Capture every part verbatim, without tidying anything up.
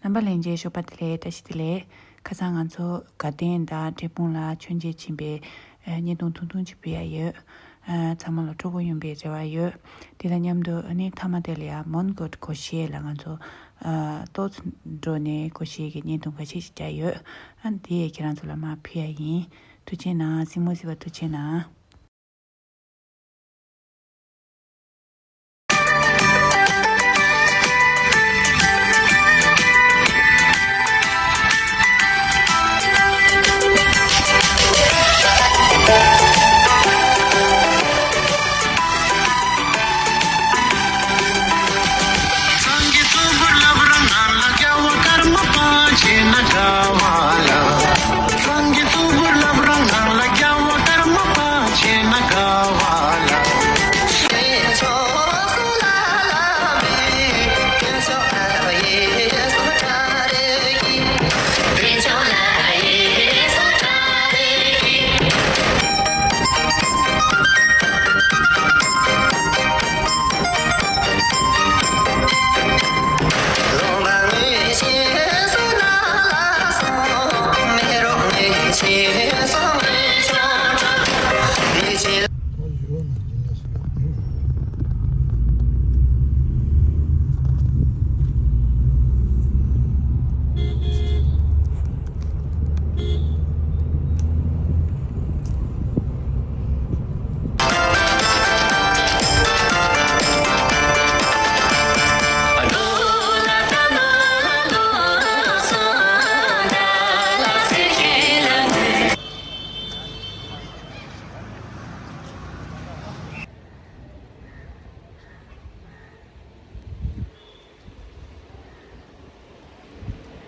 རྣམ་པ་ལྷན་རྒྱས་ཞོགས་པ་བདེ་ལེགས། བཀྲ་ཤིས་བདེ་ལེགས། ཁ་སང་ང་ཚོ་དགའ་ལྡན་དང་འབྲས་སྤུངས་ལ་མཆོད་མཇལ་ཕྱིན་པའི་ཨ་བརྙན་ཐུང་ཐུང་ཐུང་ཅིག་ཕུལ་ཡ་ཡོད། ཨ་ཚང་མ་ལ་སྤྲོ་པོ་ཡོང་པའི་རེ་བ་ཡོད། དེ་དང་མཉམ་དུ་ཨ་ནི་མཐའ་མ་དེ་ལ་ཡ་མོན་གྷོ་སྒོར་གཞས་ལ་ང་ཚོ་ཨ་ཏོག་ཙམ་འགྲོ་ནས་སྒོར་གཞས་ཀྱི་བརྙན་ཐུང་ཁ་ཤས་ཤིག་བརྒྱབ་ཡོད། ཨ་དེ་ཡ་ཁྱེད་རང་ཚོ་ལ་མར་ཕུལ་ཡ་ཡིན། ཐུགས་རྗེ་གནང་། གཟིགས་མོ་གཟིགས་པར་ཐུགས་རྗེ་གནང་།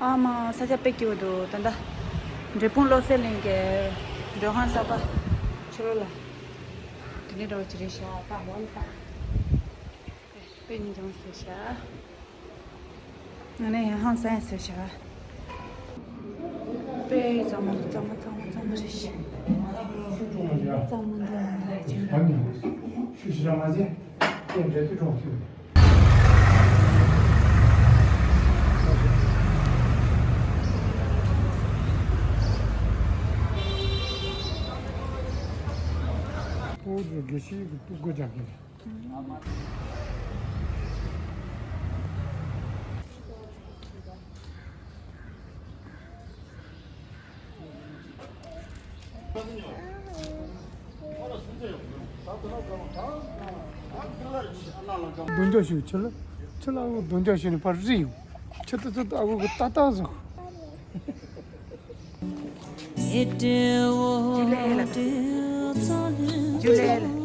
ཨ་མ། ས་ཆ་དཔེ་སྐྱིད་པོ་འདུག་ད་ལྟ་འབྲས་སྤུངས་བློ་གསལ་གླིང་གི་མགྲོན་ཁང་གསར་པ་ཕྱི་རོལ་ལ་དེ་འདྲའི་འདྲ་བོ་ཅིག་རེད་ཤག་ད་འོ་ན་ད་དཔེ་སྙིང་རྗེ་མོ་བཟོས་ཤག་ང་ནས་ཡང་ཧང་སང་ཡང་བཟོས་ཤག་དཔེ་གཙང་མ་གཙང་མ་གཙང་མ་གཙང་མ་རེད་ཤག་གཙང་མ་འདུག་ཅིག་ཤུ་ཤི་ར་མ་ཟེ། ཏན་རེ་ཏི་གྲོང་ཁྱེར། ཨོ་ཙི་དགེ་བཤེས་ཀྱི་སྤུ་གུ་རྒྱག་གི་རེད། རྡུང་རྒྱག་ཞུ། ཁྱི་ལ་ཁྱི་ལ་ཨ་ཁུ་རྡུང་རྒྱག་ཞུ་ནས་ཕར་རི་ཡོང་། ཁྱི་ཏི་ཚོ་ཏི་ཨ་ཁུ་གི་ཏག་ཏག་བཟོ། རྒྱུ་ལས་ལ། རྒྱུ་ལས་ལ།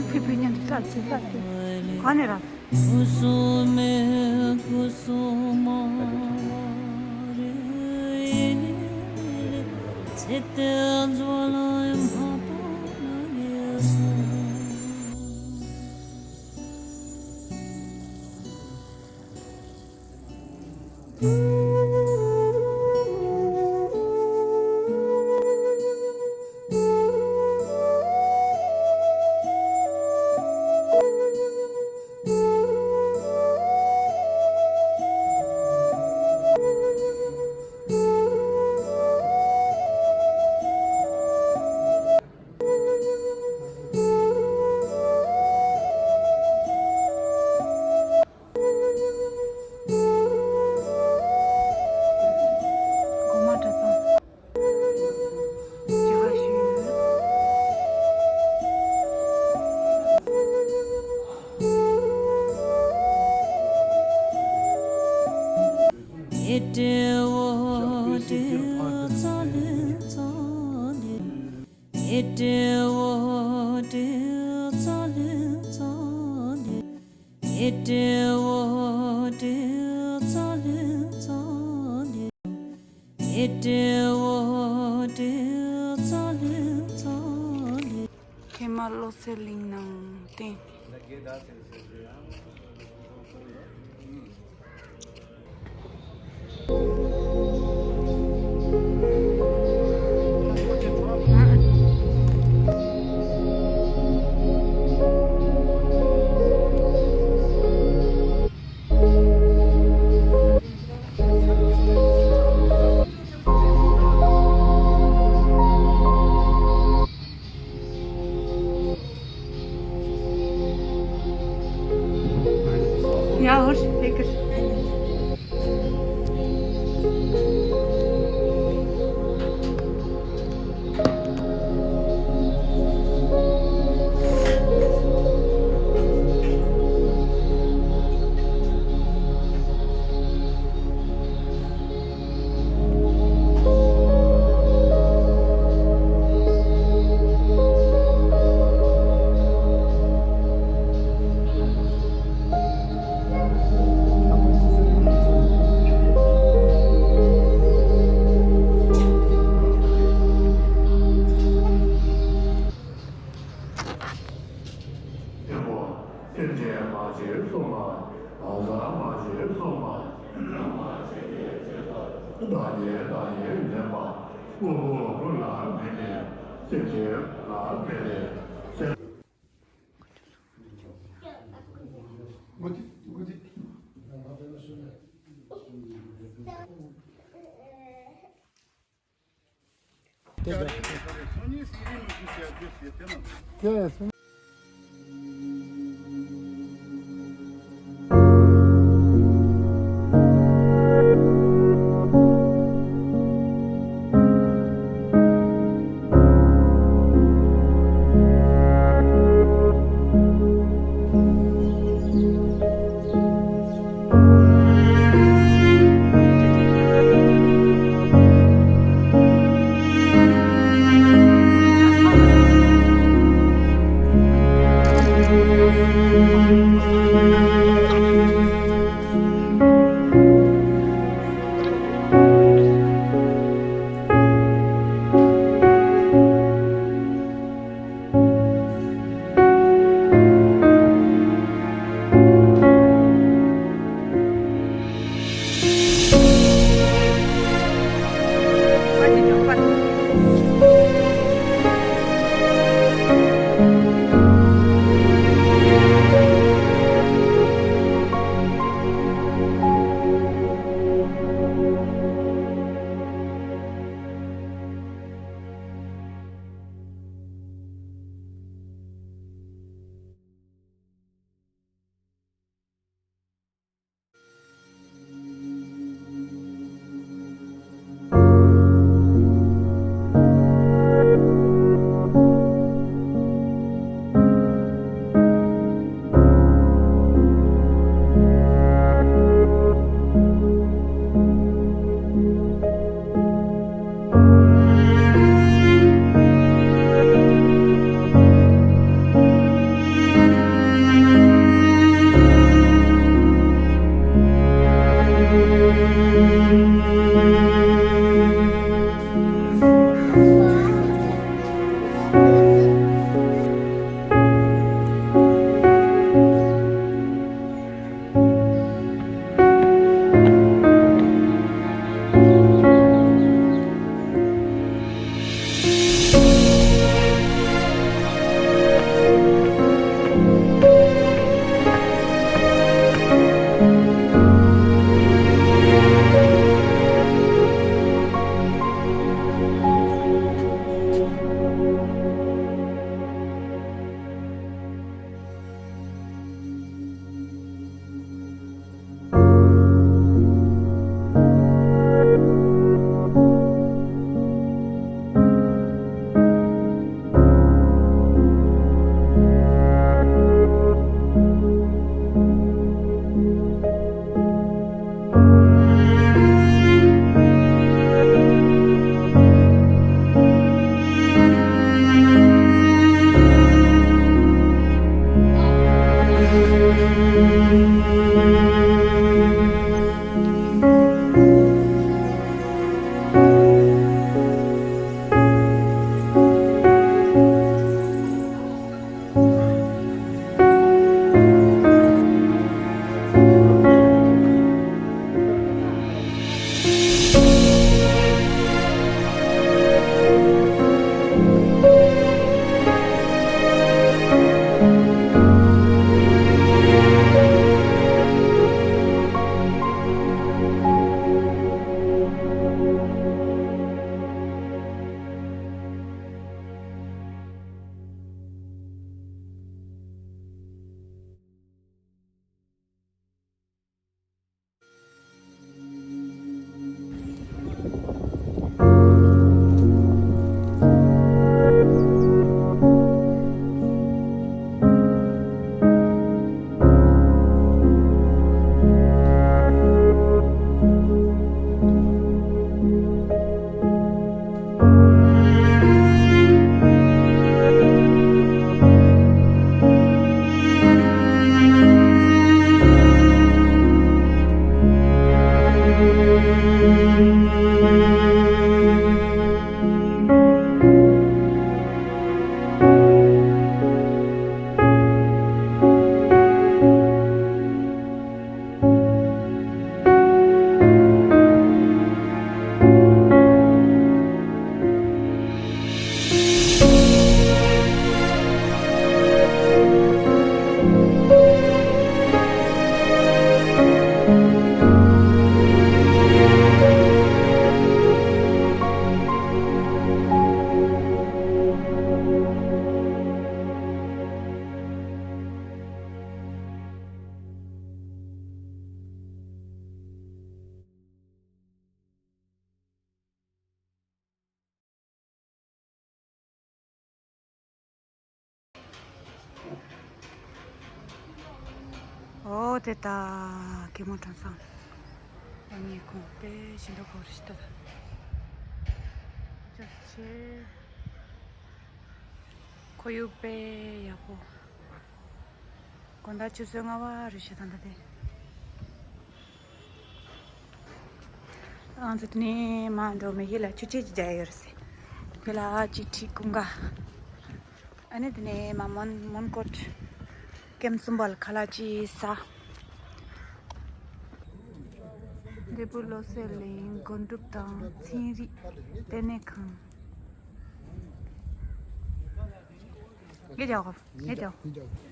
ཕི་ཕི་ཉན་ཏི་ཏ་ཏི་ཏ་ཏི། ག་ནས་ར། ཧེ་མ་བློ་གསལ་གླིང་ནང་བསྟན། སེམས་ཅན་མ་བྱེད་གསུངས་པ། ལམ་སང་མ་བྱེད་གསུངས་པ། བདག་ཉིད་བདག་ཉིད་ལེན་པ། དངོས་པོ་ཀུན་ལ་དམིགས་ནས། སེམས་ཅན་ལ་དམིགས་ནས། སེམས། ཨོ་དེ་ད་གད་མོ་དྲང་སང་། ཨ་ནི་ཁོང་དཔེ་ཞིག་འདུག་གོ་རེ་ཞིག་ད་ད། ཅོ་ཆེ། ཁོར་ཡུག་དཔེ་ཡག་པོ། དགོང་དག་ཆུ་ཚོད་ལྔ་པ་རེ་ཞིག་ད་ད་དེ། ཨང་ཚོ་དེ་ནས་མ་འགྲོ་མི་ཡིད་ལ་ཆུ་ཆེ་ཅིག་རྒྱག་ཡོད་རེད་ཟེར། དེ་ལ་ཅིག་ཁྲིད་ཀུན་དགའ། ཨ་ནི་དེ་ནས་མ་མོན་མོན་གྷོ་ཀེམ་གསུམ་པ་ལ་ཁ་ལག་ཅིག་ཟ། འབྲས་སྤུངས་བློ་གསལ་གླིང་སྒོམ་སྒྲུབ་དང་ཚན་རིག་ལྟེ་གནས་ཁང་། ངེད་ཀྱི་ངེད་ཀྱི།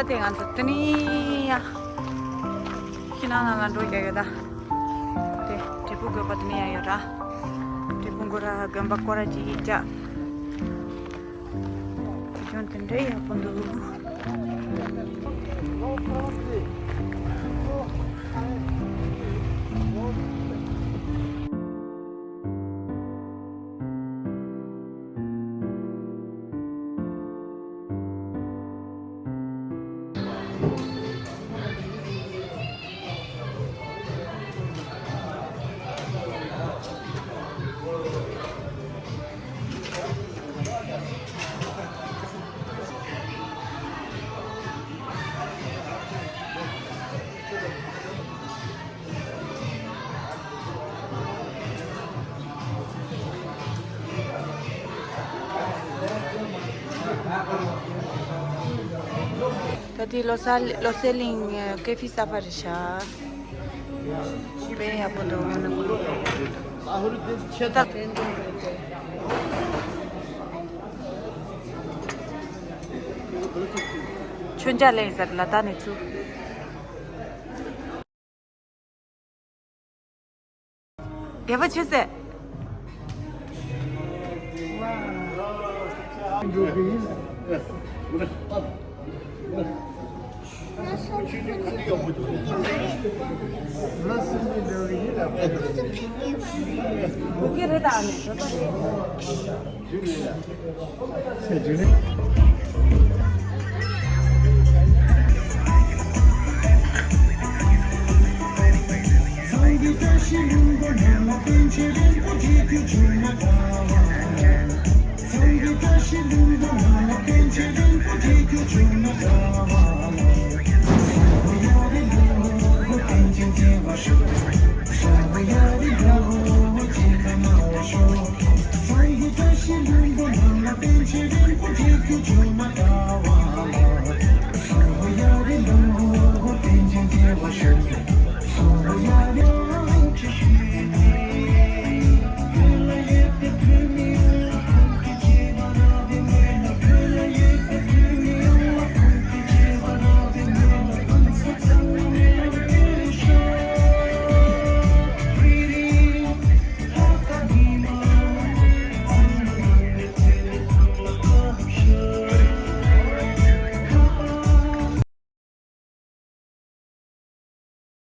ད་དེ་ང་ཚོ་དེ་ནས་ཡ། ཤིང་ནགས་ནང་ལ་འགྲོ་རྒྱུ་ཡོད་ད། དེ་འབྲས་སྤུངས་དགོན་པ་དེ་ནས་ཡ་ཡོད་ར། འབྲས་སྤུངས་དགོན་ར་དགོན་པ་སྐོར་ར་ཅིག་ཡིན་ཅག་དེ་ཅུང་དེ་འདྲའི་ཡག་པོ་འདུག་ད་དེ་བློ་གསལ་བློ་གསལ་གླིང་ཀེ་ཧྥེ་གསར་པ་རེད་ཤག་དཔེ་ཡག་པོ་འདུག་ཨ་ནི་ཁོ་ཆོས་ད། མཆོད་མཇལ་ལེན་ཟེར་ལ་ད་ནས་ཚུར། རྒྱལ་པོ་ཆོས་སྲིད།